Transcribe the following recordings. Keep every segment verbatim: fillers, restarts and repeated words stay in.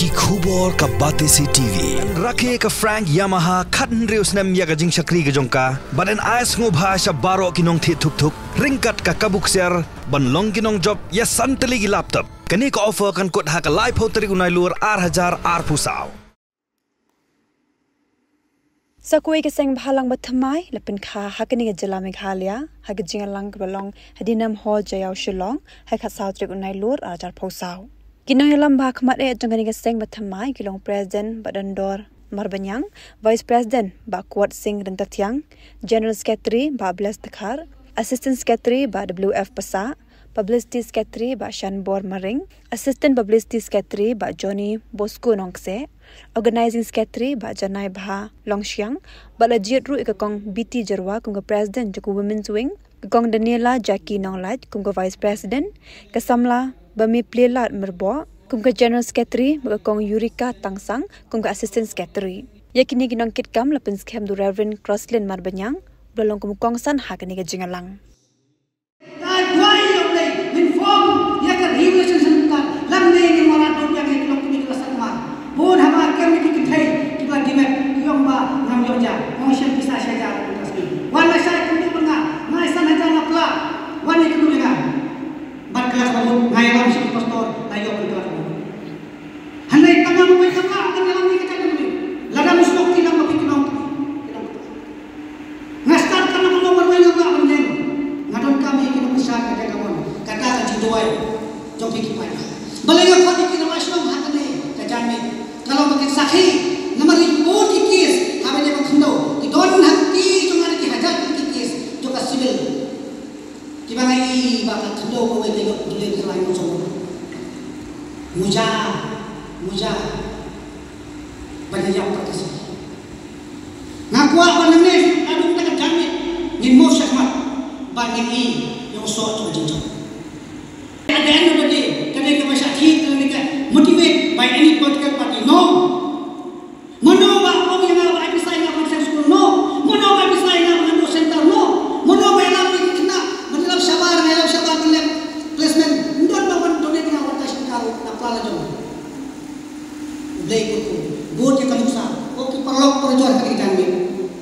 Ki khubor ka Batesi T V. Rakhe ka Frank Yamaha khathynriew snem ïa ka jingshakri ka jong ka. Bad yn ai sngewbha sha baroh ki nongthied thuk thuk ryngkat ka kabu ksiar ban long ki nongjop ïa san tylli ki laptop. Kane ka offer kan kut ha ka laiphew tarik u Nailur ar hajar arphew saw. Sa kawei ka seng bhalang bathymmai la pynkha ha kane ka jylla Meghalaya ha ka jingïalang kaba long ha Dinam Hall, Jaiaw, Shillong ha ka khatsaw tarik u Nailur ar hajar arphew saw. Ki nongïalam ba ha khmat eh jong kane ka seng bathymmai ki long President Bah Dondor Marbaniang, Vice President Bah Kuat Singh Ryntathiang, General Secretary Bah Bless Dkhar, Assistant Secretary Bah W F Passah, Publicity Secretary Bah Shanbor Maring, Assistant Publicity Secretary Bah Johnny Bosco Nongkse, Organizing Secretary Bah Janai Bha Longshiang, bad la jied ruh ïa ka Kong B T Jyrwa kum ka President jong ka Women's Wing, ka Kong Daniela Jackie Nonglait kum ka Vice President, ka samla Bah Miplelat Myrboh kum ka General Secretary bad ka Kong Yurika Tangsang kum ka Assistant Secretary. Ïa kine ki nongkitkam la pynskhem da u Reverend Crosslyn Marbaniang ba long kum u kongsan ha kane ka jingïalang. Ka duwai ïa U Blei, ngin form ïa ka revolution center, lymne ngin wanrah don ïa ngi ki long kmie ki la sah namar. Bun haba kem ïa ki kynthei kiba dei met, ki ong ba ngam ïoh ja, ngam shim pisa sha ja. Wan la shai kynduh bad nga, nga ai san hajar na pla, wan ïa kynduh ïa nga. Bad klas ba mut nga ïalam sha ki pastor, la ïoh ban klas ba mut. Hynrei tang nga ba wei samla ban ïalam ïa ka jaitbynriew. Lada mut shnong ki nang ba phi ki nong ki nong. Nga stad ka nang ba wei nga ba ban ïeng. Nga donkam ïa ki nong sha ka jaka mon. Kata ka jingduwai jong phi ki paidbah. Balei nga khot ïa ki nong shnong ha kane ka janmiet? Ka long ba kin sakhi. Namar ri bun ki case haba ïa ba khyndew ki don ha ki jong nga ki hajar ki case jong ka civil. Kiba nga i ba ka khyndew kawei ka ïoh ka dei ka lai ka jong. Muja, muja. Ban ïa ïap prakasi. Nga kwah ba nangne adung ta ka janmiet ngin mut shakhmat ba ngin i ïa u soh jong ka jingjop. At the end of the day, ka dei kaba shah thied, ka dei ka motivate by any political party. No. Mano ba ong ïa nga ba ai pisa ïa nga ban seng skul? No. Mano ba ai pisa ïa nga ban duh center? No. Mano ba ïalam ïa ki khynnah ban ïalam shabar, ban ïalam shabar ban leh placement? Ym don ba wan donate ïa nga wan kai shynka ruh na pla la jong. U Blei kyrkhu. Bud ïa ka nuksa. Ko ki paralok parajor ha kane ka janmiet.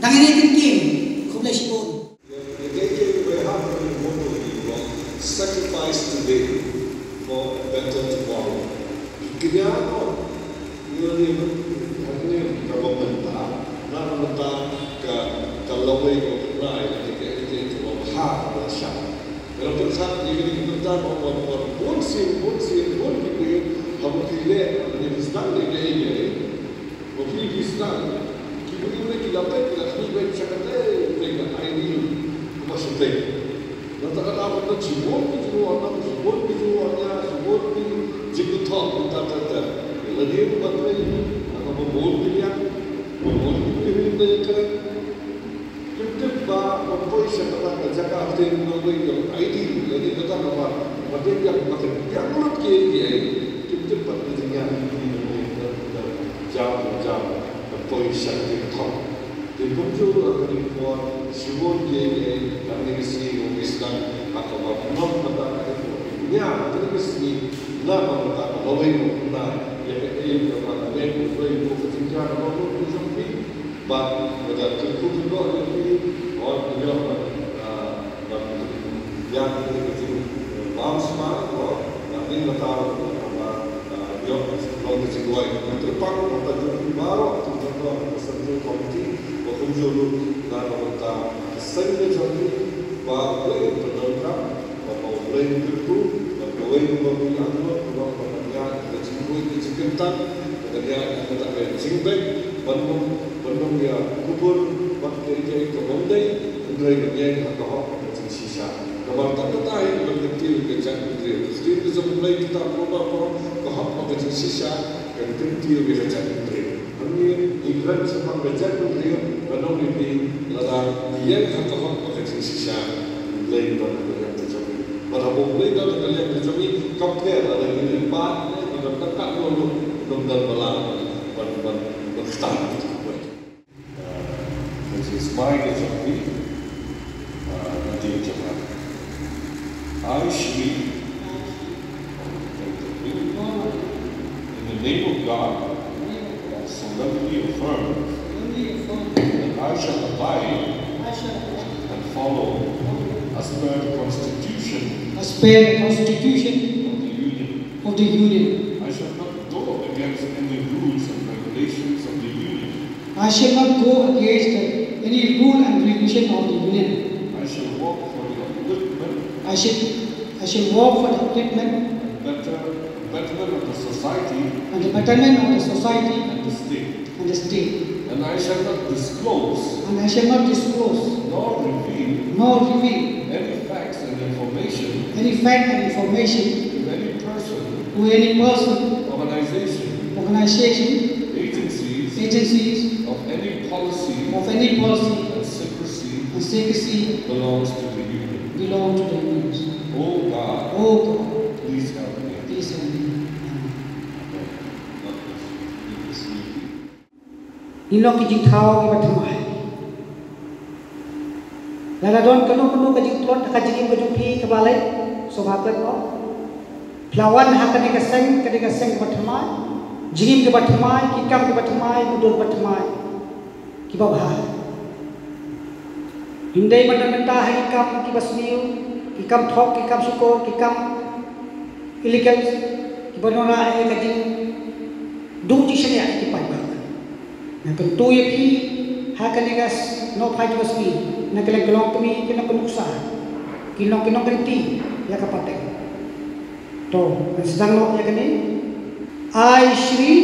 Tang ine ki ktien. Khublei shibun. Ïa kaei kaei ba hap ban mut ïa u long sacrifice today for a better tomorrow. Kñia noh ïa u, hangne ka bym mynta, na ka bynta ka, ka lawei ka bynta ïa kaei kaei ka bym hap ban shah. Ka la pynshah ïa kine ki bynta ba, ba, ba bun sien, bun sien, bun ki briew haba ki leh, ki sdang ïa kaei kaei. Ba phi phi sdang, ki briew ne ki la peit, ki la khmih beit sha katei, peit ka ideal kaba shatei. Nangta ka dei ban don shibun ki jingwan, shibun ki jingwan ïa, shibun ki jingkynthoh, nangta ter ter. Lane ruh ban trei, nangta ba bun ki liang, ba bun ki briew ki ïa kren. Kim tip ba ban poi sha kata ka jaka ktien lawei ka ideal, lane kata kaba, ba dei ïa ba ka ïa lut kiei kiei. Kim tip ba ka jingïaid ki lawei ka jam jam ban poi sha ktien thok. Te kumjuh ruh ha kane ka por shibun kiei kiei ha kane ka sngi ba ngi sdang ha kaba pynlong kata ka ktien thok. Ïa kane ka sngi na ka bynta ka lawei ka bynta ïa kaei kaba ka lawei ka lawei ka jingïaid ka lawei ka jong phi. Bad lada kyrkhu kyrdoh ïa phi, hooid, ïoh ban, ah, ban ïa ka jing, eh, bam sma, hooid, bad ïa kata ruh, ah, ïoh long ka jingduwai. Kyrpang na ka bynta jong phi baroh, jong ka Central Committee, bad kumjuh ruh na ka bynta ka seng ka jong phi, ba U Blei un pyndonkam. Ba U Blei un kyrkhu, ba kawei ka bor ki angnud, ba kan ïaid ka jingkhuid ka jingkyntan, ba kan ïaid kata ka jingbeit, ban ym, ban ym ïa kubur bad kaei kaei kaba ym dei, hynrei ban ïeng ha ka hok bad ka jingshisha. Namar tang kata hi kan kyntiew ïa ka jaitbynriew. Ka ktien ka jong U Blei kita baroh baroh, ka hok bad ka jingshisha kan kyntiew ïa ka jaitbynriew. Hangne ngi kren shaphang ka jaitbynriew, ban ong ïa phi lada ngi ïeng ha ka hok bad ka jingshisha, U Blei un don ha ka liang ka jong ngi. Bad haba U Blei un don ha ka liang ka jong ngi, kam pher lada ngi leh bad ngi don tang katno ruh, ym don ba lah ban, ban, ban ktar. Ka jingsmai ka jong phi, ah, ka dei jong nga. I, Shri, in the name God solemnly affirm that I shall abide and follow as per the Constitution As per the Constitution of the Union. of the Union. I shall not go against any rules and regulations of the Union. I shall not go against any rule and regulation of the Union. I shall work for the upliftment I shall, I shall work for the upliftment and better, betterment of the society and the betterment of the society and the state. and the state. And I shall not disclose And I shall not disclose nor reveal nor reveal any facts and information any fact and information to any person, to any person, organization, organization, agencies agencies of any policy of any policy and secrecy and secrecy belongs to the Union. belong to the Union. Oh God, Oh God, please help me. Please help me. God bless you. Ngin long ki jingthaw kiba thymmai. Lada don kano kano ka jingtlot ha ka jingim ka jong phi kaba leh, sngewbha klet noh. Phi la wan ha kane ka seng, kane ka seng kaba thymmai, jingim kaba thymmai, ki kam kiba thymmai, mudui ba thymmai, kiba bha. Ym dei ban don mynta ha ki kam kiba sniew, ki kam thok, ki kam shukor, ki kam illegal, kiba wanrah ïa ka jingduh jingshaniah ïa ki paidbah. Nga kyntu ïa phi ha kane ka nohphai jong ka sngi, na ka liang ki longkmie, ki nongkynnoh, ki nong, ki nongkynti ïa ka pateng. To, ngan sdang noh ïa kane. I, Shri.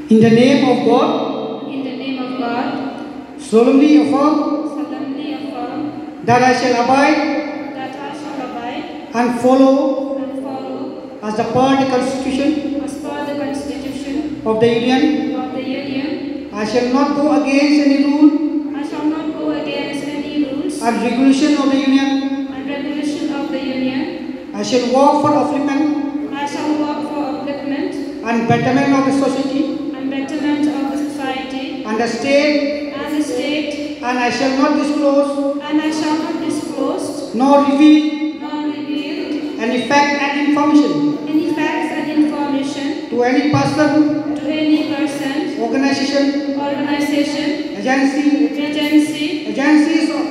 In the name of God, In the name of God, solemnly affirm solemnly affirm that I shall abide that I shall abide and follow and follow as per the Constitution as per the Constitution of the Union. of the Union. I shall not go against any rule I shall not go against any rules and regulation of the Union. and regulation of the Union. I shall work for upliftment I shall work for upliftment and betterment of the society and betterment of the society and the state, and the state, and I shall not disclose and I shall not disclose nor reveal nor reveal any fact and information any facts and information to any person, to any person, organization, organization, agency, agency, agencies of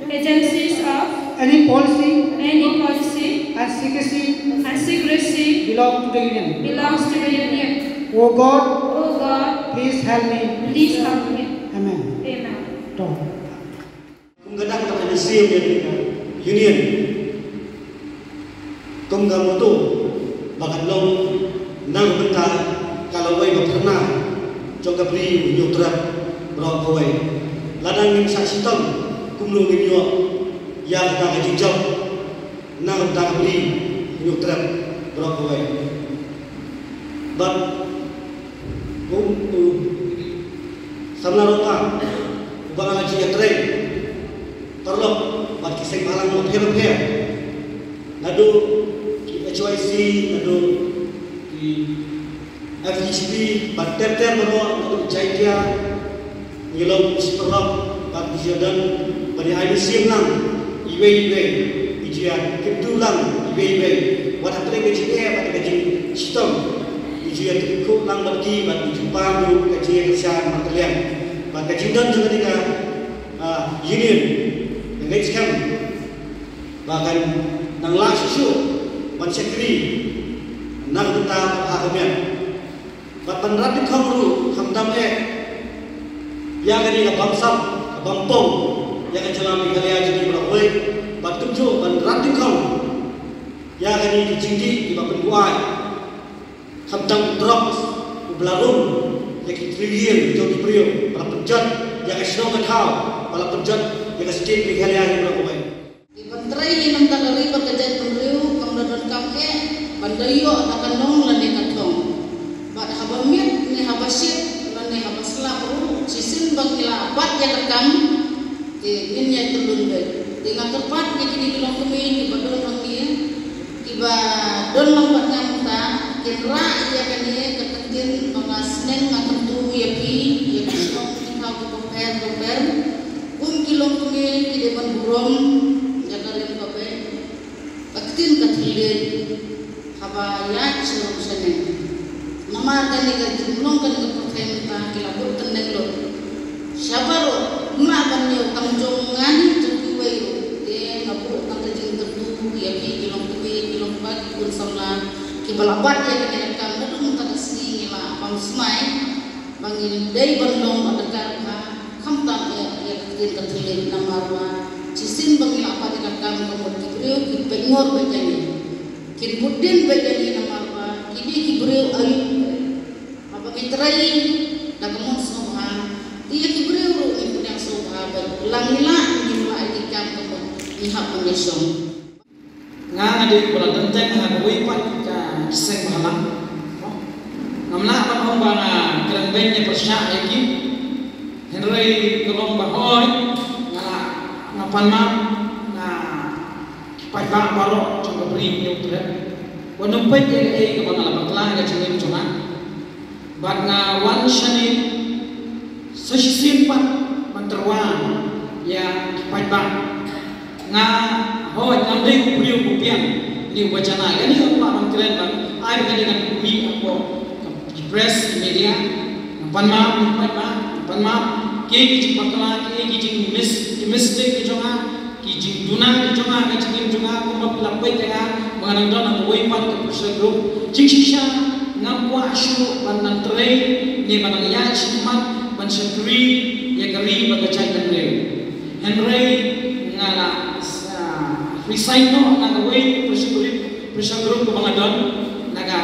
agencies of any policy any policy and secrecy and secrecy belong to the Union. belongs to the Union. Oh God, Oh God, please help me. Please help me. Amen. Amen. To. Kum ka dak kaba nyngkong ïa ka Union. Kum ka motto ba kan long na ka bynta ka lawei ba pyrna jong ka Bri u Hynñiewtrep baroh kawei. Lada ngim shah shitom kumno ngin ïoh ïa kata ka jingjop na ka bynta ka Bri u Hynñiewtrep baroh kawei. Bad kum u samla Rongma uba nga la jingïatrei paralok bad ki seng bhalang bapher bapher, naduh ki H Y C, naduh ki F D G P bad ter ter baroh, naduh Jaiñtia. Ngi long shi paralok bad ngi ju don ban ïa ai mynsiem lang iwei iwei, ngi ju ïa kyntu lang iwei iwei. Wat hapdeng ka jingeh bad ka jingshitom ngi ju ïa kyntu lang bad ki bad ngi ju pan ruh ka jingïakyrshan markylliang. Bad ka jingdon jong kane ka, ah, Union, nga ngeit skhem ba kan nang lah shuh shuh ban shakri na ka bynta ka bha ka miat. Bad ban rat dyngkhong ruh khamtam eh ïa kane ka bamsap ka bampong ïa ka jylla Meghalaya jong ngi baroh kawei. Bad kumjuh ban rat dyngkhong ïa kane ka jingdih kiba pynbuaid. Khamtam u drugs uba la rung ïa ki trillion jong ki briew, ba la pynjot ïa ka shnong ka thaw, ba la pynjot ïa ka state Meghalaya jong ngi baroh kawei. Te ban trei ïa nangta ka ri bad ka jaitbynriew kam da donkam eh ban da ïoh da ka nong lane ka thong. Bad haba miet ne haba shit lane haba slap ruh, shisien ba ngi la bat ïa ka kam, te ngin ïa kyllon beit. Te nga kyrpad ïa kine ki longkmie kiba don hangne, Ba don lang bad nga mynta, kin rah ïa kane ka ktien ba nga sneng nga kyntu ïa phi, ïa ki shnong ki thaw ki bapher bapher, kum ki longkmie ki dei ban burom ïa ka rim ka bei. Ka ktien ka thylliej haba ïaid sha long sha neng. Namar kane ka jinglong kane ka pyrthei mynta ki la bud kyndeng lut. Shabar ruh, ym lah ban ñiew tang jong nga ne jong kiwei ruh. Te nga buh tang ka jingkyntu ïa phi ki longkmie ki longkpa ki khun samla kiba la bat ïa kane ka kam naduh mynta ka sngi ngi la pang smai. Ba ngi dei ban long adakar bha khamtam ïa ïa ka ktien ka thylliej namar ba shisien ba ngi la bat ïa ka kam ka mut ki briew ki peit ngor beit ïa ngi. Kin bud dien beit ïa ngi namar ba ki dei ki briew ayu. Haba ngi trei da ka mon sngewbha, te ïa ki briew ruh ngin pdiang sngewbha beit. La ngi lah ngim lah ïa ki kam ka mut ngi hap ban ïashong. Nga nga dei uba la don teng ha kawei pat ka seng bhalang. Ngam lah ban ong ba nga kren beiñ ne pyrshah ïa ki. Hynrei ka long ba hooid nga lah, nga pan map na ki paidbah baroh jong ka Bri Hynñiewtrep. Wat nym peit ïa kaei kaba nga la bakla ha ka jingim jong nga. Bad nga wan shane sa shisien pat ban tyrwa ïa ki paidbah. Nga, hooid, ngam dei u briew u biang, ne uba janai. Kane nga kwah ban kren ban ai ba kane kan mih hapoh ki press, ki media. Nga pan map, nga pan map, nga pan map. Kiei ki jingbakla, kiei ki jingmis, ki mistake ki jong nga. Ki jingduna ki jong nga, ka jingim jong nga, kumba phi la peit ïa nga, ba nga dang don ha kawei pat ka pressure group. Jingshisha ngam kwah shuh ban nang trei ne ban nang ïaid shakhmat ban shakri ïa ka ri bad ka jaitbynriew. Hynrei nga la, ah, resign noh na kawei pressure group, pressure group kaba nga don na ka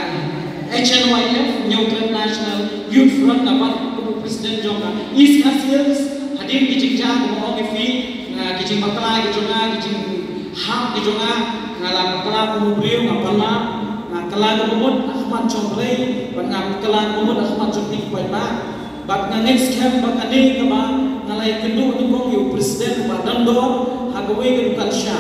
H N Y F, Hynñiewtrep National Youth Front, nga pat kum u president jong ka East Khasi Hills. Hadien ki jingjia kaba nga ong ïa phi, nga, ki jingbakla ki jong nga, ki jinghap ki jong nga, nga la bakla kum u briew, nga pan map, nga kylla kaba mut ha khmat jong U Blei, bad nga kylla kaba mut ha khmat jong phi ki paidbah. Bad nga ngeit skhem ba kane kaba nga la ïakynduh nyngkong ïa u president uba don dor ha kawei ka dukan sha.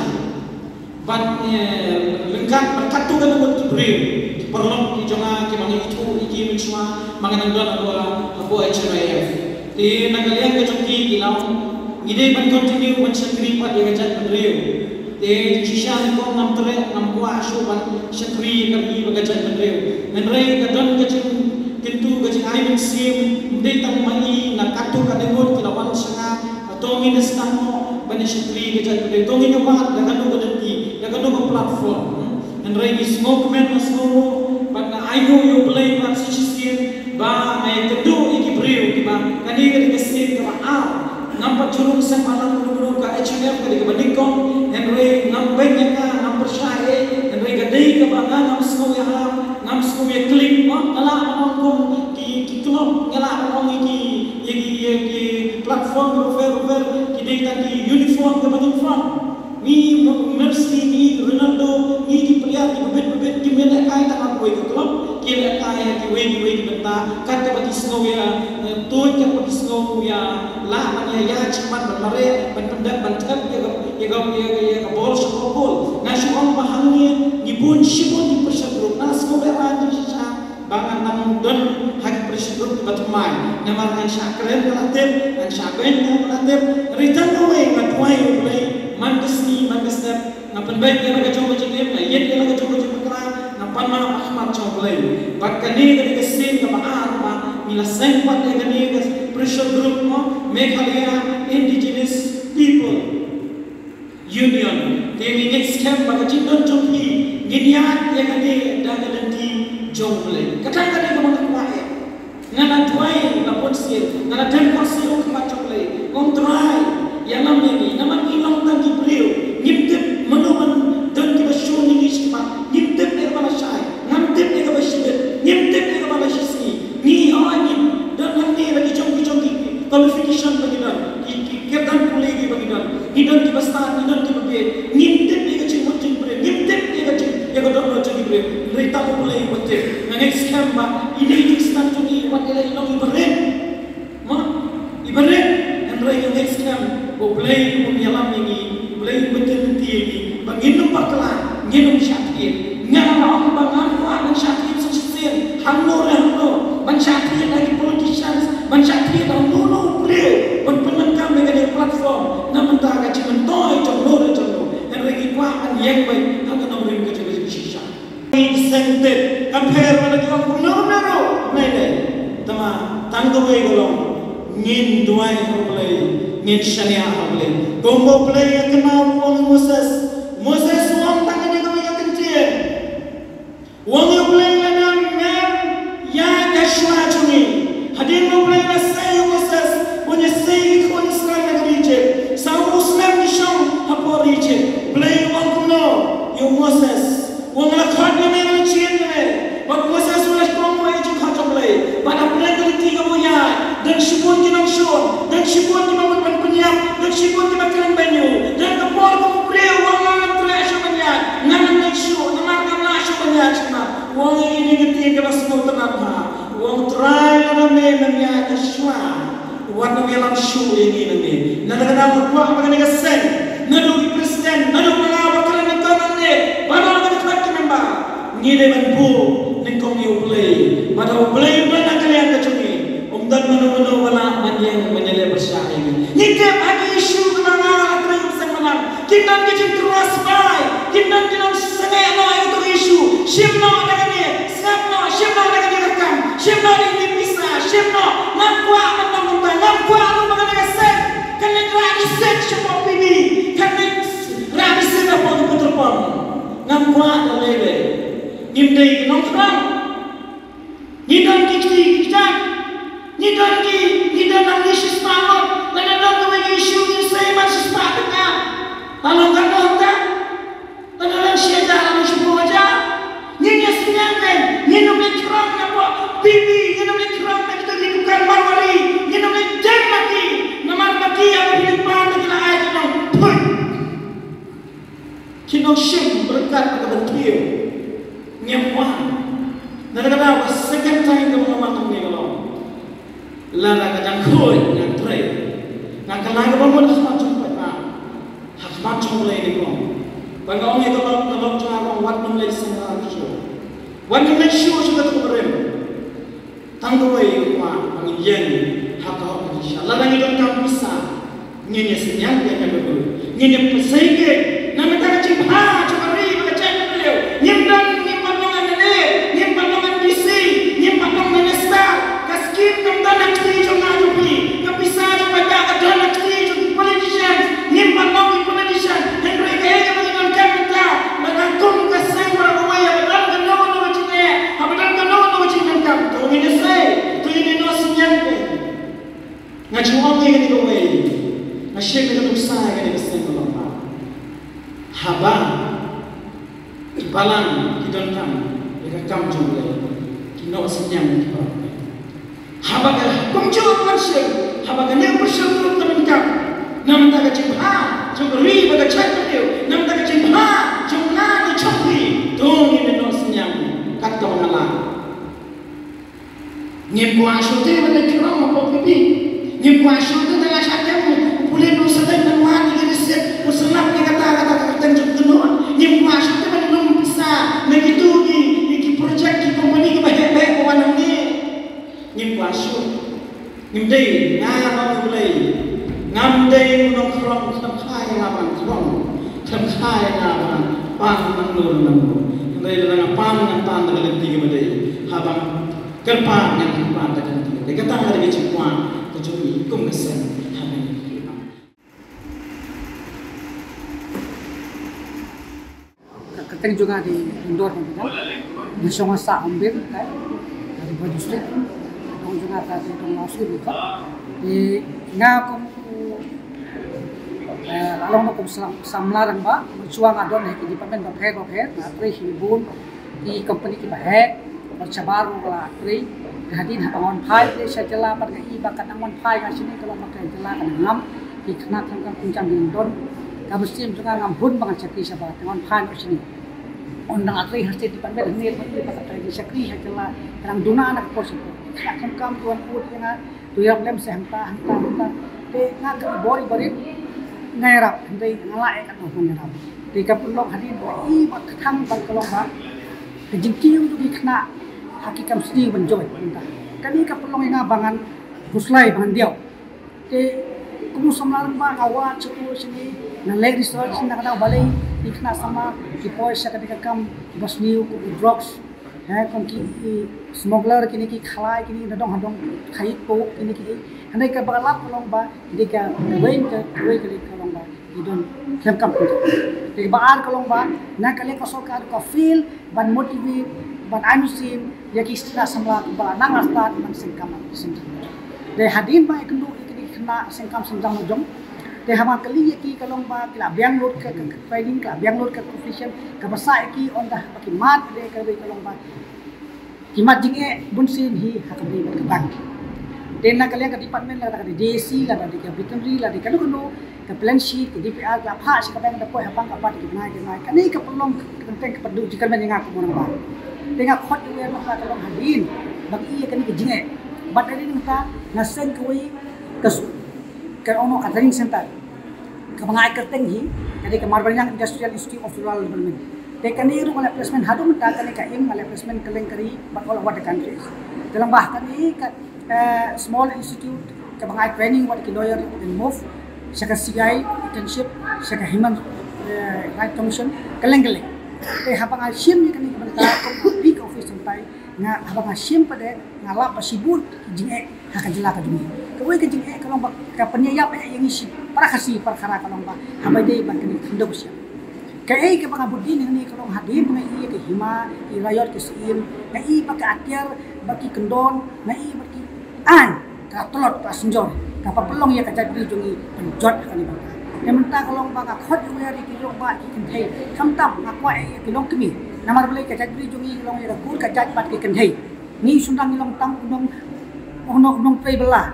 Bad, eh, ryngkat bad katto katne ngut ki briew, ki paralok ki jong nga kiba nga ithuh ïa ki mynshuwa ba nga dang don hapoh, hapoh H N Y F. Te na ka liang ka jong ki, ki la ong ngi dei ban continue ban shakri pat ïa ka jaitbynriew. Te jingshisha nyngkong ngam treh, ngam kwah shuh ban shakri ïa ka ri bad ka jaitbynriew. Hynrei ka don ka jingkyntu, ka jingai mynsiem, ym dei tang ma i, na katto katne ngut ki la wan sha nga. Hato ngin ïa sdang noh ban ïa shakri ka jaitbynriew? Hato ngin ïa wad da kano ka lynti, da kano ka platform? Hmm? Hynrei ngi sngewkmen, nga sngewkmen bad nga ainguh ïa U Blei bad sa shisien ba nga ïakynduh ïa ki briew kiba kane ka dei ka sien kaba ar. Ngam pat ju rung sngewbha lang, ruh ruh ka H N Y F ka dei kaba nyngkong, hynrei ngam beiñ ïa ka, ngam pyrshah ei, hynrei ka dei kaba nga ngam sngew ïahap, ngam sngew ïaklik. Nga lah ban ong kum ki, ki club, nga lah ban ong ïa ki, ïa ki, ïa ki platform bapher bapher, ki dei tang ki uniform kaba nyngkong. Ngi Messi, ngi Ronaldo, ngi ki player kiba bit ba bit, kim ïalehkai tang ha kawei ka club, ki ïalehkai ha kiwei kiwei ki bynta, kat kaba ki sngew ïa, eh, tuid, kat kaba ki sngew ïa lah ban ïa ïaid shakhmat, ban mareh, ban pyndep, ban thep ïa ka, ïa ka, ïa ka, ïa ka bol sha ka goal. Nga shu ong ba hangne ngi bun shibun ki pressure group, nga sngew lehrain jingshisha ba ngan nang don ha ki pressure group kiba thymmai. Namar ngan shah kren nga la tip, ngan shah beiñ nga la tip. Hynrei tang kawei nga duwai ïa U Blei, man ka sngi man ka step, nga pynbeit ïa la ka jong ka jingim, nga ïit ïa la ka jong ka jingbakla, nga pan map ha khmat jong U Blei. Bad kane ka dei ka sien kaba ar ba ngi la seng pat ïa kane ka pressure group, mo, Meghalaya Indigenous People Union. Te ngi ngeit skhem ba ka jingdon jong phi ngin ïaid ïa kane da ka lynti jong U Blei. Kata ka dei kaba nga kwah ïa. Nga la duwai la bun sien, nga la dem khohsiew ha khmat jong U Blei. Ko Trai, ïalam ïa ngi, namar ngi long tang ki briew. Ngim tip mano ban don kiba shun ïa ngi shakhmat. Ngim tip ïa kaba la shai, ngam tip ïa kaba shibit, ngim tip ïa kaba la shisngi. Ngi, hooid, ngi don hangne la ki jong ki jong ki qualification ba ngi don, ki, ki kyrdan pule kiba ngi don. Ngi don kiba stad, ngi don kiba bieit. Ngim tip ïa ka jingmut jong ki briew, ngim tip ïa ka jing, ïa ka dohnud jong ki briew. Hynrei tang U Blei uba tip. Nga ngeit skhem ba ine i jingsdang jong ngi wat ïa la i long iba rit, ma, iba rit, hynrei nga ngeit skhem ba U Blei un ïalam ïa ngi, U Blei un bynta lynti ïa ngi, ba ngin ym bakla, ngin ym shah thied. Nga la ong ba ngam kwah ban shah thied sa shisien hangno re hangno, ban shah thied ha ki politicians, ban shah thied ha uno uno u briew ban pyndonkam ïa kane ka platform. Na mynta ka jingmyntoi jong no re jong no, hynrei ngi kwah ban ïeng beit ha ka nongrim ka jong ka jingshisha. Ngi sngewthuh, kan pher ba la ki ong kumno kumno ruh, nai dei. Tangba tang kawei ka long, ngin duwai ha U Blei, ngin shaniah ha U Blei. Kumba U Blei u ïa kynmaw u ong ïa u Moses. Moses u ong tang kane kawei ka kyntien. U ong ïa U Blei, lada mem ïaid ha shuwa jong ngi. Hadien ba U Blei u la sei ïa u Moses ban ïasei ïa ki khun Israel na ka ri Ijipt, saw snem ki shong hapoh ri Ijipt. U Blei u ong kumno ïa u Moses? U ong, nga la khot ïa me, nga la jied ïa me. Bad u Moses u la shong ha ka jingkhot jong U Blei. Bad hapdeng ka lynti kaba u ïaid, don shibun ki nongshun, don shibun kiba mut ban pynïap, don shibun kiba kren beiñ ïa u. Don ka por kaba u briew u ong, nga ngam treh shuh ban ïaid, nga ngam leit shuh, namar ngam lah shuh ban ïaid shakhmat. U ong ïa kine ki ktien kiba sngewtynnat bha. U ong, Trai, lada me mem ïaid ha shuwa, wat nym ïalam shuh ïa ngi nangne. Na kata ka daw nga kwah ba kane ka seng, naduh ki president, naduh ma nga ba kren nyngkong nangne, baroh ki dkhot ki member, ngi dei ban buh nyngkong ïa U Blei. Bad ha U Blei uba na ka liang ka jong ngi, ym don mano mano ba lah ban ïeng ban ïaleh pyrshah ïa ngi. Ngi tip ha ki issue kiba nga la trei kum seng bneng, kin don ki jingtyrwa sbai, kin don ki nongsangeh noh ïa uto u issue. Shim noh da kane, sngap noh, shim noh da kane ka kam, shim noh da kane ka pisa, shim noh. Ngam kwah ban long kumta, ngam kwah ruh ba kane ka seng kan leit rah risit shapoh P B, kan leit rah risit hapoh ki petrol pump. Ngam kwah da lei lei. Ngim dei ki nongkhrong. Ngi don ki kti ki kjat. Ngi don ki, ngi don nangne shispah ngut. Lada don kawei ka issue ngin sei man shispah tyngka. La long katno hangta? Lada long shi hajar, la long shiphew hajar. Ngin ïa sngewthuh, ngin ym leit khrong napoh P B, ngin ym leit khrong na kita ki dukan Marwari, ngin ym leit jem ma ki. Namar ma ki haba phi leit pan, ma ki la ai ki nongphuid. Ki nongshim ryngkat bad ka bynriew. Ngim wan. Na kata ka daw ka second time kaba nga wan hangne ka long, lada ka jingkhuid nga trei, nga kylla kaba mut ha khmat jong u paidbah, ha khmat jong U Blei nyngkong. Bad nga ong ïa ka lok, ka lok jong nga, nga ong wat nym leit sngewbha shuh, wat nym leit shuh sha katu ka barim. Tang kawei nga kwah ba ngin ïeng ha ka hok ka jingshisha. Lada ngi donkam pisa, ngin ïa synñiang ïa ka dei, ngin ïa pynshai ïa. Na mynta ka jingbha jong ka ri bad ka jaitbynriew, ngim don, ngim pat long M L A, ngim pat long M D C, ngim pat long minister. Ka scheme kam don ha kti jong nga jong phi, ka pisa jong paidbah ka don ha kti jong ki politicians. Ngim pat long ki politician, hynrei kaei kaba ngi donkam mynta, lada kum ka seng baroh kawei, haba don kano kano ka jingeh, haba don kano kano ka jingdonkam, to ngin ïasei, to ngin ïa noh synñiang. Nga ju ong ïa kane kawei, nga shim ïa ka nuksa ïa kane ka seng ka long ba haba ki balang ki donkam ïa ka kam jong U Blei, ki noh synñiang ki balang. Haba ka kumjuh ban shim, haba kane ka pyrshah ruh ka donkam, na bynta ka jingbha jong ka ri bad ka jaitbynriew, na bynta ka jingbha jong nga ne jong phi, to ngin ïa noh synñiang kat kaba nga lah. Ngim kwah shuh te ban leit khrong hapoh P B. Ngim kwah shuh te ban leit sha kem, u pulit u sa leit ban wad ïa ki risit, u sa lap ïa kata kata ka kyrteng jong u kynnoh. Ngim kwah shuh te ban lum pisa na kitu ki, ki project, ki company kiba heh beh ba wan hangne. Ngim kwah shuh. Ngim dei, nga ong U Blei, ngam dei u nongkhrong, khlem kha ïa nga ban khrong, khlem kha ïa nga ban pan nangno nangno. Hynrei lada nga pan, ngan pan da ka lynti kaba dei, haba ngan kyrpad, ngan kyrpad da ka lynti kaba dei. Kata ka dei ka jingkwah ka jong ngi kum ka seng ha kane ka khlieh. Ka kyrteng jong nga dei Lyngdoh Rynjah. Nga shong ha Sahawmbir, ka Ri Bhoi District. Kyrteng jong nga ka dei Donglawsih Lyngdoh. Te nga kum u, eh, la long kum sam-, samla rangbah, mynshuwa nga don ha ki department bapher bapher, nga trei ha bun ki company kiba heh, bad shabar ruh nga la trei. Te hadien haba nga wan phai sha jylla, bad nga i ba ka nang wan phai nga shane ka long ba ka jylla ka nang ngam ki khynnah khynnah kynjang ki nang don. Ka mynsiem jong nga ngam hun ba ngan shakri shabar, te nga wan phai noh shane. Ynda nga trei ha State Department, hangne ba i ba ka trei shakri ha jylla ka nang duna na ka por sha ka por. Khynnah khynnah ki wan ud ïa nga, to ïarap lem seh hangta hangta hangta. Te nga ka bor i barit nga ïarap, hynrei nga lah ïa katno ngan ïarap. Te ka pynlong hadien ba i ba ka thang ba ka long ba Ka jingkiew jong ki khynnah ha ki kam sniew ban join mynta. Kane ka pynlong ïa nga ba ngan khuslai ba ngan diaw. Te kum u samla rangbah nga wad shato shane, nga leh research na ka daw balei ki khynnah samla ki poi sha kane ka kam ba sniew kum ki drugs. He, kum ki, i, smuggler kine ki khalai kine na dong ha dong khaïit po kine ki. Hynrei kaba lap ka long ba dei ka wei ka wei ka long ba ki don khlem kam pynjah. Te ba ar ka long ba na ka liang ka sorkar ka fail ban motivate, ban ai mynsiem ïa ki khynnah samla kiba la nang la stad ban seng kam seng jam. Te hadien ba ïakynduh ïa ki khynnah seng kam seng jam la jong, te haba kylli ïa ki ka long ba ki la biang lut ka, ka, ka training, ki la biang lut ka profession, kaba sah ïa ki ong da ba ki mad, te ka dei ka long ba ki mad jingeh bunsien hi ha ka bri bad ka bank. Te na ka liang ka department, lada ka D A C, lada ka veterinary, lada kano kano, ka plan sheet, ka D P R, ka la phah sha ka bank, da poi ha bank ka bat ki bnai ki bnai. Kane ka pynlong ka kyrteng kaba duh jingkyrmen ïa nga kum u rangbah. Te nga khot ïa u rangbah ka long hadien ba ngi ïa kane ka jingeh. Bad hadien nangta nga seng kawei ka su-, ka ong ka training center kaba nga ai kyrteng hi, ka dei ka Mawryngkneng Industrial Institute of Rural Development. Te kane ruh nga leh placement haduh mynta, kane ka im nga leh placement kylleng ka ri bad all over the country. Te lyngba kane ka, eh, small institute kaba nga ai training wat ki lawyer in move sha ka C I internship, sha ka Human, eh, Rights Commission, kylleng kylleng. Te haba nga shim ïa kane ka bynta kum u big office, hynrei nga, haba nga shim pat de nga lap ba shibun ki jingeh ha ka jylla ka jong ngi. Kawei ka jingeh ka long ba ka pynïap ïa ngi shi para Khasi para Khara ka long ba haba dei ba kane ka khyndew ka shyiap. Kaei kaba nga bud dien hangne ka long hadien ba nga ïohi ïa ka hima, i riot, ki syiem, nga ïohi ba ka atiar, ba ki kyndon, nga ïohi ba ki aiñ, ka tlot, ka synjor, kaba pynlong ïa ka jaitbynriew jong ngi pynjot ha kane ka bynta. Te mynta ka long ba nga khot ïa u rangbah, ïa ki rangbah, ki kynthei, khamtam nga kwah ïa ki longkmie. Namar balei ka jaitbynriew jong ngi ka long ïa ka kur ka jait bad ki kynthei. Ngi shynrang ngi long tang u nong, u nong, u nongtrei bylla.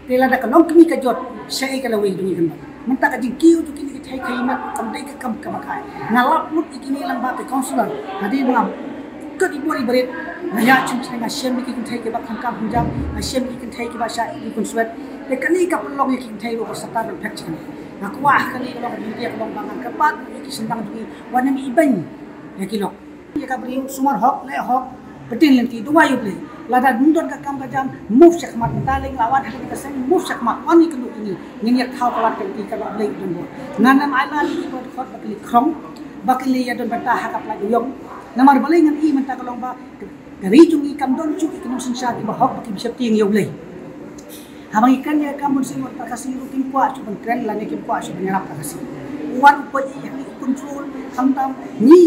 Te lada ka longkmie ka jot, shaei ka lawei jong ngi kan bad. Mynta ka jingkiew jong kine ki kynthei ka ïa mat kam dei ka kam kaba kai. Nga lap lut ïa kine lyngba ki councillor. Hadien ba nga kut i bor i barit, nga ïa chim chim, nga shem ïa ki kynthei kiba kham kham hynjam, nga shem ïa ki kynthei kiba shah ïa ki khun swet. Te kane ka pynlong ïa ki kynthei ruh ba sah ban phet sha kane. Nga kwah kane ka long ka jingkiew ka long ba ngan kyrpad ïa ki shynrang jong ngi, wat nym ibeiñ ïa ki lok. Ïa ka briew sumar hok, leh hok, pyntin lynti, duwai ïa U Blei. Lada nym don ka kam ka jam, move shakhmat, mynta lei la wan ha kane ka seng, move shakhmat, wan ïakynduh ïa ngi, ngin ïa thaw palat ka lynti, ka la Blei u don bor. Ngan ym ailad ïa kiba khot ba ki leit khrong, ba ki leit ïa don bynta ha ka pynlait dewïong. Namar balei ngan ïohi mynta ka long ba ka ri jong ngi kam don shuh ki nongsynshar kiba hok ba ki bishop tieng ïa U Blei. Haba ngi kren ïa ka kam bunsien, wat para Khasi ruh kim kwah shuh ban kren lane kim kwah shuh ban ïarap para Khasi. Wan u poi ïa ngi control, khamtam ngi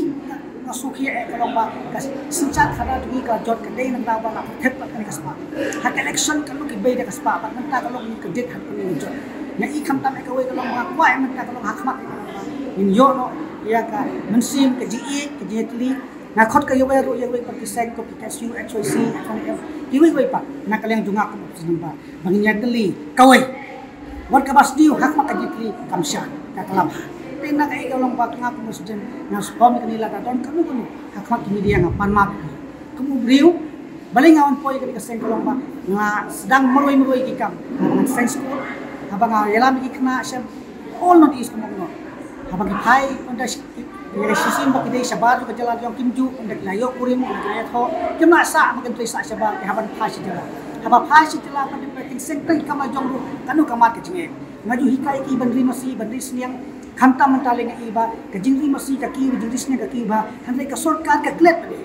nga sngewkhia eh ka long ba ka synshar khadar jong ngi ka la jot, ka dei nangta ba la thep bad kane ka spah. Ha ka election ka long ki bei da ka spah, bad mynta ka long ngi ka dei ha kane ka jot. Nga ïohi khamtam eh kawei ka long ba nga kwah eh mynta ka long ha khmat eh ka long ba ngin ïoh noh ïa ka mynsiem, ka jingïeit, ka jingïatylli. Nga khot ka ïa wei ruh, ïa wei pat ki seng ko ki K S U, H Y C, F N F, ïa wei wei pat na ka liang jong nga kum u president ba, ba ngin ïatylli kawei. Wat kaba sniew ha khmat ka jingtylli kam shah, ka klam ha. Te na kaei ka long ba nga kum u president nga sngewbha kane, lada don kano kano ha khmat ki media nga pan map. Kum u briew, balei nga wan poi kane ka seng ka long ba nga sdang marwei marwei ki kam. Haba nga seng skul, haba nga ïalam ki khynnah sha all North East kumno kumno. Haba ki phai ynda ki, ki, ki shisien ba ki dei shabar jong ka jylla jong, kim ju, ynda ki la ïoh kurim, ynda ki la ïathoh, kim lah sah ba kin trei sah shabar, ki haba phai sha jylla. Haba phai sha jylla, ba ki pynbeit seng tang kam la jong ruh, kano ka mat ka jingeh. Nga ju hikai ki ban ri masi, ban ri sniang, khamtam mynta lei nga i ba ka jingri masi ka kiew, jingri sniang ka kiew bha, hynrei ka sorkar ka klet pat de.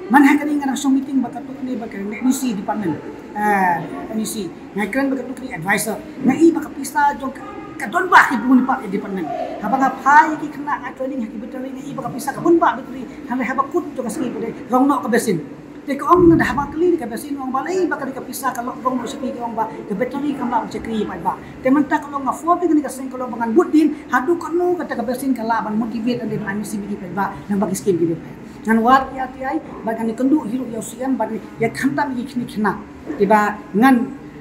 Man ha kane nga dang shong meeting bad katto katne, bad ka N E C department, eh, N E C. Nga kren bad katto katne advisor. Nga i ba ka pisa jong ka, ka don bha ki bun pat department. Haba nga phai ki khynnah nga training ha ki veterinary, nga i ba ka pisa ka bun bha veterinary. Hynrei haba kut jong ka sngi pat de rong noh ka basin. Te ka ong nga da haba kylli ïa ka basin, ong balei ba ka dei ka pisa ka long rong noh sha ki, ka ong ba ka veterinary kam lah ban shakri paidbah. Te mynta ka long nga form ïa kane ka seng ka long ba ngan bud dien haduh kano kata ka basin ka lah ban motivate lane ban ai mynsiem ïa ki paidbah lyngba ki skim ki ba pher. Ngan wad ïa R T I bad ngan ïakynduh hi ruh ïa u C M bad ïa khamtam ïa ki khynnah kiba ngan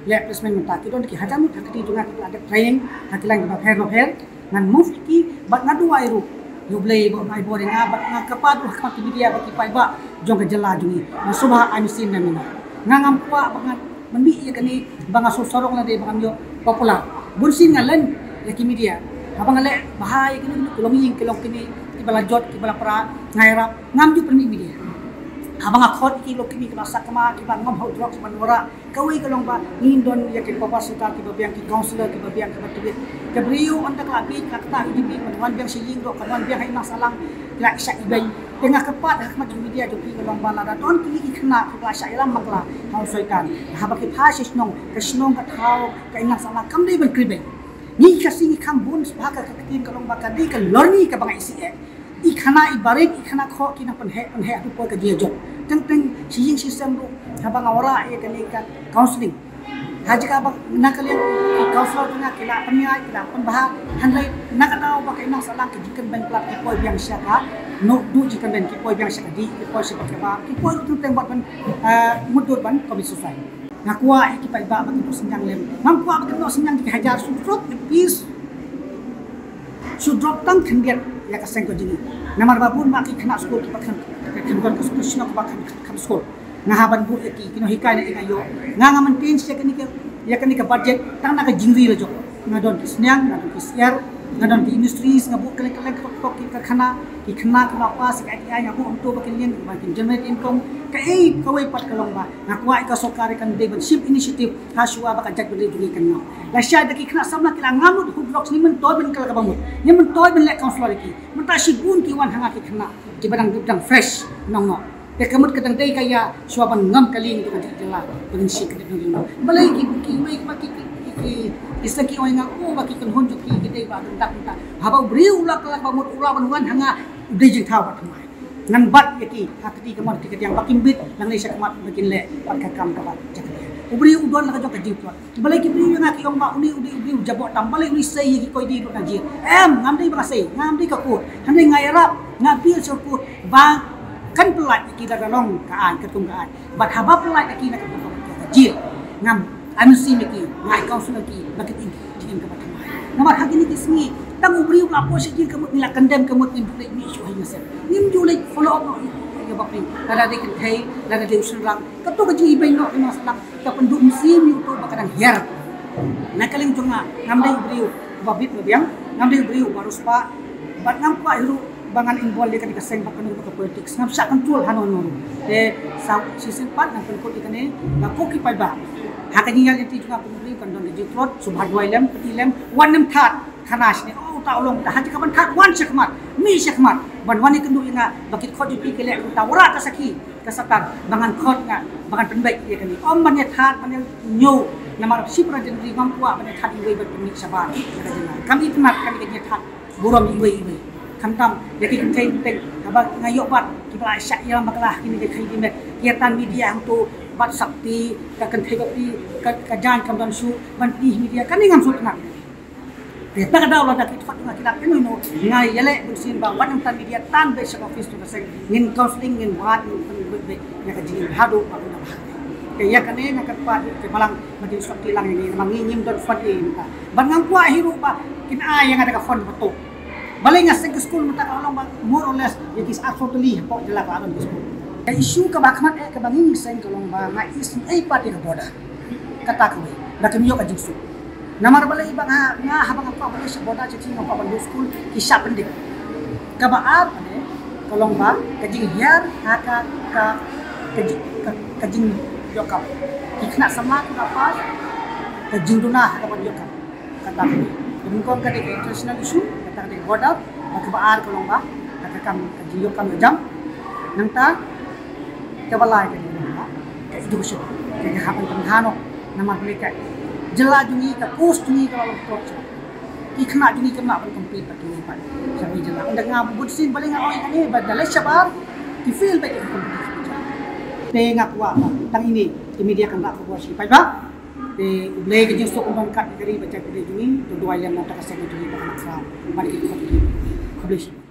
leh placement mynta, ki don ki hajar ngut ha ka kti jong nga kiba la dep training ha ki lain kiba pher ba pher. Ngan move ïa ki bad nga duwai ruh ïa U Blei ba un ai bor ïa nga, bad nga kyrpad ruh ha khmat ki media bad ki paidbah jong ka jylla jong ngi. Nga sngewbha ai mynsiem na mynta. Nga ngam kwah ba ngan pynmih ïa kane ba nga sngewsarong lane ba ngam ïoh popular. Bunsien nga len ïa ki media. Haba nga leh bha ïa kine ki longïing ki longkmie kiba la jot kiba la pra, nga ïarap, ngam ju pynmih media. Haba nga khot ki lok kini kiba sakma, kiba ngam hau drugs ban wara. Kawei ka long ba ngin don ïa ki papa sita kiba biang, ki counselor kiba biang, kiba tbit. Ka briew ynda ka la bit ka kata hi bit ban wan biang sha ïing doh, ka wan biang ha imlang sahlang, ki la shah ibeiñ. Te nga kyrpad ha khmat jong media jong phi ka long ba lada don kini ki khynnah kiba la shah ïalam bakla ha u soitan, haba ki phai sha shnong, ka shnong ka thaw, ka imlang sahlang kam dei ban kri beiñ. Ngi ka sngi ngi kham bun sbha ka ktien ka long ba ka dei ka lorni kaba nga isih eh. I khana i barit, i khana khoh ki nang pynheh pynheh haduh poi ka jingïajot. Teng teng shi ïing shi sem ruh haba nga wanrah ïa kane ka counselling. Ha jaka ba na ka liang ki counselor jong nga ki la pynïaid, ki la pynbha. Hynrei na ka daw ba ka imlang sahlang ka jingkynbeiñ palat, ki poi biang sha ka noh duh jingkynbeiñ, ki poi biang sha ka dih, ki poi sha ka kebab, ki poi ruh teng teng bad ban, eh, mutdur ban commit suicide. Nga kwah ïa ki paidbah ba kin ïohsngew lem. Ngam kwah ba kin ïohsngew ki hajar, shu drop a piece, shu drop tang khyndiat ïa ka seng ka jong ngi. Namar ba bun ba ki khynnah skul kiba khlem, khlem don ka skul shnong ba khlem, khlem skul. Nga hap ban buh ïa ki, ki nonghikai na ïa nga ïoh. Nga, nga maintain ïa kane ka, ïa kane ka budget tang na ka jingri la jong. Nga don ki sniang, nga don ki syiar, nga don ki industries, nga buh kylleng kylleng ka tok ki karkhana, ki khynnah kiba pass ïa ka I T I, nga buh hangto ba kin lien, ba kin generate income. Kaei kawei pat ka long ba nga kwah ïa ka sorkar kan dei ban shim initiative ha shuwa ba ka jaitbynriew jong ngi kan ngam. Lashai da ki khynnah samla ki la ngam lut hud lok, ngi myntoi ban kylla kaba mut, ngi myntoi ban leh counselor ïa ki. Mynta shibun ki wan ha nga ki khynnah kiba dang, dang fresh nongnoh. Te ka mut ka dang dei ka ïa shuwa ban ngam ka lieng jong ka jylla ba ngin shim ka dei nongnoh. Balei ki, ki, ki, ki, ki, ki, ki, ki, ki, ki ong ïa nga, oh, ba ki kynhun jong ki ki dei ba dang dak mynta. Haba u briew u la kylla kaba mut u lah ban wan ha nga, u dei jingthaw bad thymmai. Ngan bat ïa ki ha kti kamon kti kadiang ba kim bit, nangne shakhmat ba kin leh bad ka kam kaba jakhlia. U briew u don la ka jong ka jingtlot. Balei ki briew ïa nga ki ong ba une u dei u briew jaboh tam, balei une sei ïa ki koidi lut na jel? Em, ngam dei ba nga sei, ngam dei ka kut. Hynrei nga ïarap, nga appeal sha ka kut ba kan pyllait ïa ki lada long ka aiñ, katkum ka aiñ. Bad haba pyllait ïa ki na ka pyrthei ka jel, ngam, ngam mynsiem ïa ki, nga ai counsel ïa ki ba kin im jingim kaba thymmai. Namar ha kine ki sngi tang u briew u la poi sha jel ka mut, ngi la condemn ka mut, ngim ju leit mih shuh ha ïing ha sem, ngim ju leit follow up noh ïa, ïa, ïa bapli, lada dei kynthei, lada dei u shynrang. Kato ka jingibeiñ noh ka imlang sahlang ka pynduh mynsiem ïa uto ba ka dang hiar. Na ka liang jong nga, ngam dei u briew uba bit ba biang, ngam dei u briew uba riewspah, bad ngam kwah hi ruh ba ngan involve ïa kane ka seng bad kano kano ka politics. Ngam shah control hano hano ruh. Te sa shisien pat ngan pynkut ïa kane ba ko ki paidbah, ha ka jingïaid lynti jong nga kum u briew kan don ka jingtlot, sngewbha duwai lem, kti lem, wat nym thad khana shane, oh, uta u long, uta, ha jaka ban thad, wan shakhmat, mih shakhmat ban wan ïakynduh ïa nga ba ki dkhot jong phi ki leh kumta, wanrah ka sakhi ka Satan ba ngan khot nga, ba ngan pynbeit ïa kane. Ym ban ïa thad, ban ïa ñiew, namar shipra jingri ngam kwah ban ïa thad iwei ban pynmih shabar ïa ka jingri. Kam itynnad kane ka jingthad burom iwei iwei. Khamtam ïa ki kynthei teng, haba nga ïoh bat kiba la shah ïalam bakla ha kine ki khyllipmat, ki ïa tan media hangto, bat sapti, ka kynthei bapli, ka, ka jaiñ kam don shuh, ban plie media, kane ngam sngewtynnad. Te ta ka daw lada ki dkhot jong nga ki lap ino ino, nga ïaleh bun sien ba wat nang tan media, tan beit sha ka office jong ka seng, ngin counselling, ngin wad, ngin pynbeit beit ïa ka jingim haduh ba un da bha. Te ïa kane nga kyrpad ïa ki balang ba kin sngewthuh lang ïa ngi, namar ngi ngim don fund ei mynta. Bad ngam kwah hi ruh ba kin ai ïa nga da ka fund ba tuh. Balei nga seng ka skul mynta ka long ba more or less ïa ki arphew tylli hapoh jylla ka la don ka skul. Ka issue kaba khmat eh kaba ngi seng ka long ba nga isynei pat ïa ka border. Kata kawei, ba kim ïoh ka jingsuk. Namar balei ba nga, nga haba nga kwah ban leit sha border, sha ki nga kwah ban leit skul, ki shah pyndep. Kaba ar pat eh ka long ba ka jinghiar ha ka, ka, ka jing, ka, ka jingïoh kam. Ki khynnah samla kiba pass, ka jingduna ha kaba ïoh kam. Kata ka dei, ka nyngkong ka dei ka international issue, kata ka dei ka border, bad kaba ar ka long ba kata ka kam, ka jingïoh kam ïoh jam. Nangta kaba lai ka dei ka education, ka dei hap ban pynbha noh. Namar balei ka jylla jong ngi, ka coast jong ngi ka la long torture. Ki khynnah jong ngi kim lah ban compete bad kiwei pat sha kiwei jylla. Ynda nga bun sien balei nga ong ïa kane, ba da leit shabar ki fail beit ïa ka competition. Te nga kwah ba tang ine ki media kan rah khubor sha ki paidbah. Te U Blei ka jingsuk un don kat ïa ka ri bad jaitbynriew jong ngi, to duwai lem na ka bynta ka seng jong ngi ba kan nang sah ban ki khot jong ngi. Khublei shibun.